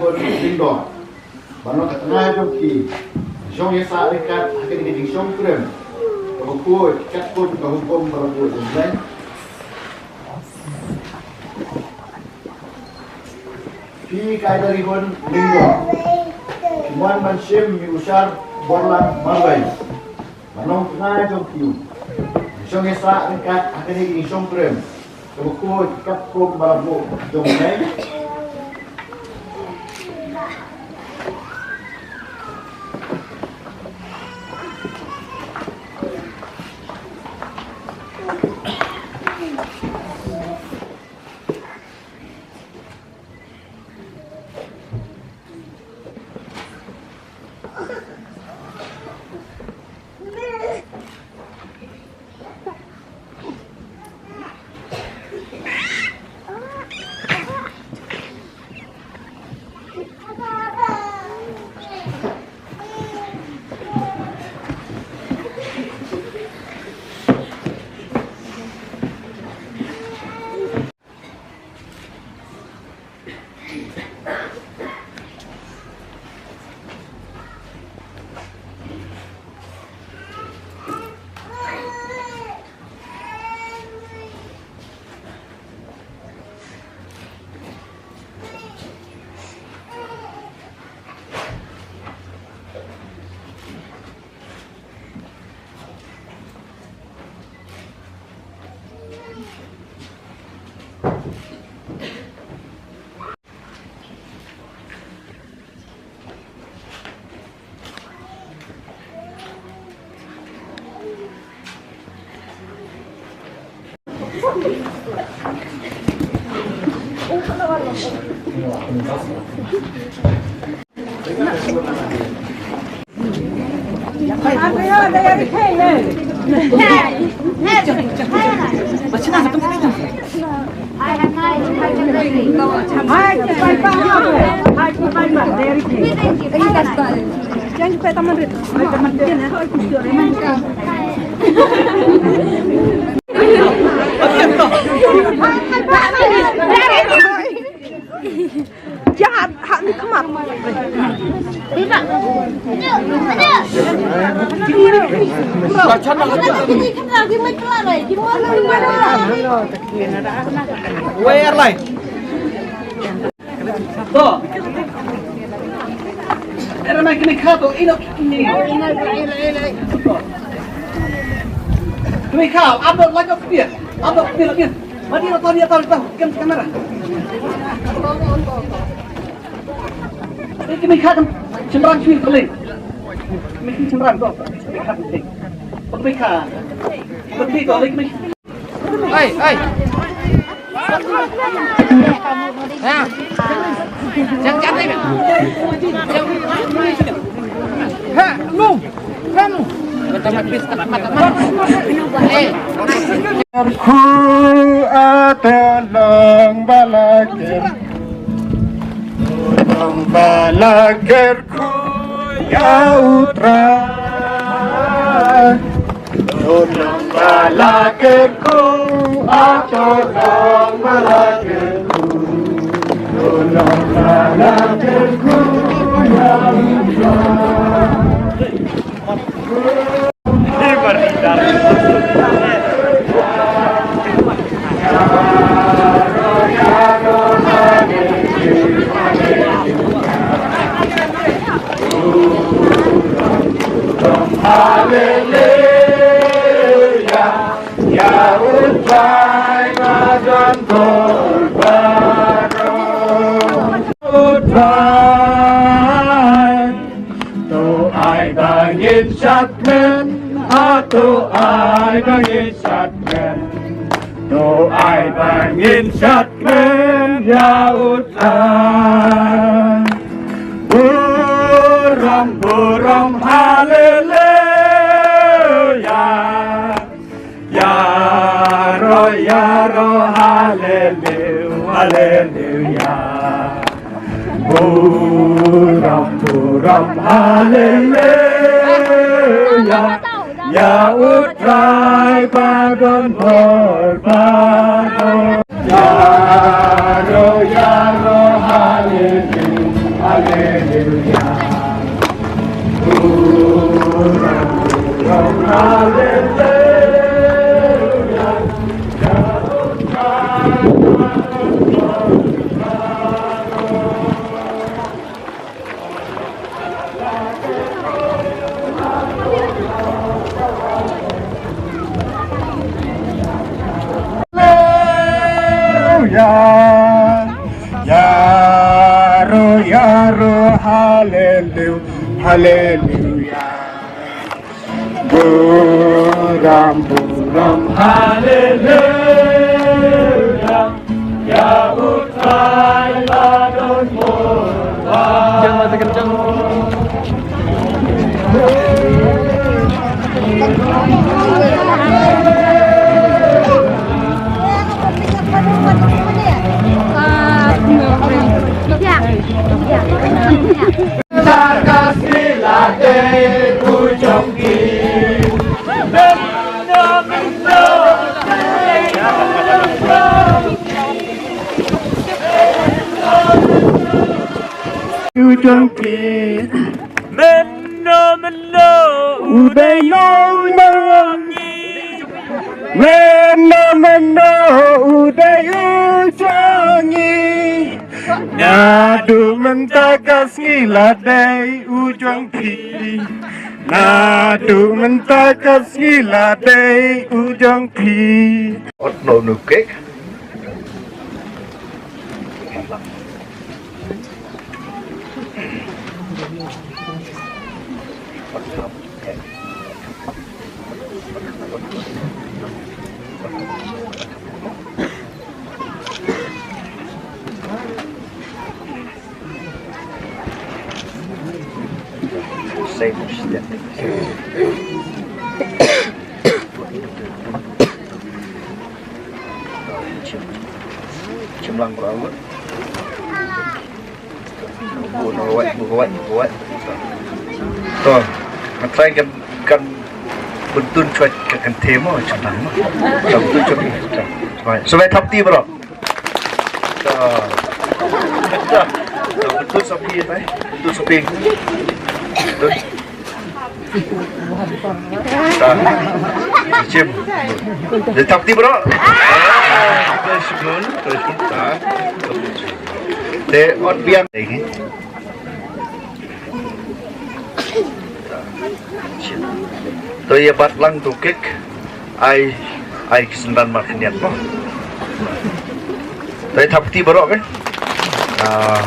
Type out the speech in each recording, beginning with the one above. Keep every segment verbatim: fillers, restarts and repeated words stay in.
Lyngdoh, ban long ka tnga jong ki, shong ïasah ryngkat ha kane ka jingshongkurim kaba khuid katkum ka hukum ba la buh jong U Blei. Phi Kaidarihun Lyngdoh, phi mon ban shim ïa u Shar Borlang Marwei ban long tnga jong ki, shong ïasah ryngkat ha kane ka jingshongkurim kaba khuid katkum ba la buh jong U Blei. Jangan, ha, ni kemar. Wei airline. To. Era mai kini kha to, ino kini. Kini kha, abdul lagi kepir. Abdul kepir lagi. Mati lo tadi atau tahu, kan kamera. Ini kini kha kan, sembrang sini paling. Ini sembrang to. Kini kha paling. Kini kha. Kini to, kini. Hey, hey. Ha. Jangan, jangan, jangan. Ha, lu. Kamu. Pertama, please, kata, kata, kata. Eh. Ku ata long balakin. Long balakin. Ku ïa U Trai. Long balakin ku, ato long balakin ku. Long balakin ku ïa U Trai. Haleluya, ïa U Trai ba don bor baroh. U Trai, to ai ba ngin shad kmen, ah, to ai ba ngin shad kmen, to ai ba ngin shad kmen ïa U Trai. Burom, burom, haleluya. Ïaroh, ïaroh, haleluya, haleluya. Burom, burom, haleluya. Ïa U Trai ba don bor baroh. Ïaroh, ïaroh, haleluya. Haleluya. Ïaroh, ïaroh, haleluya, haleluya. Burom, burom, haleluya. Ïa U Trai ba don bor. U jong phi. Mynno mynno u dei u jong ngi. Mynno mynno u dei u jong ngi. Naduh mynta ka sngi la dei u jong phi. Naduh mynta ka sngi la dei u jong phi. Ot no nu kek. Chim lang ko awut. Bu no wai, bu wai, bu wai. To, nga trai kan, kan buntun chwat ka kan themo chim lang mo. Kan buntun chwat. Right. So, thap ti bro. To. To. To, buntun sopi, buntun sopi. To. Ta. Chim. Dia thap ti bro. Terus gun, terus gun. Ta. Te ot biang. To ïa bat lang to kek. Ai, ai ki synran markhyndiat mo. To ïa thap ti baroh ke. Ah,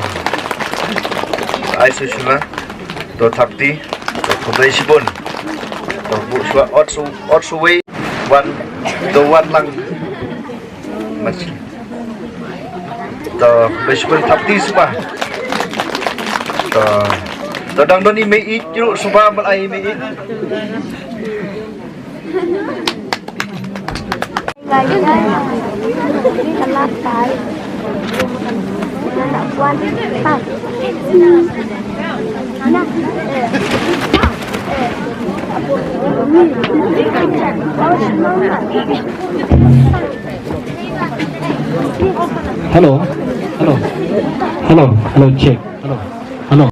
ai su shuna. To thap ti. To khublei shibun. To buh shuwa ot su, ot su wei. Wan, to wan lang. Mas. To, bishbun thap ti suba. To, to dang don i mei i, kiro suba mal ai mei i. Hello, hello, hello, hello, check, hello, hello.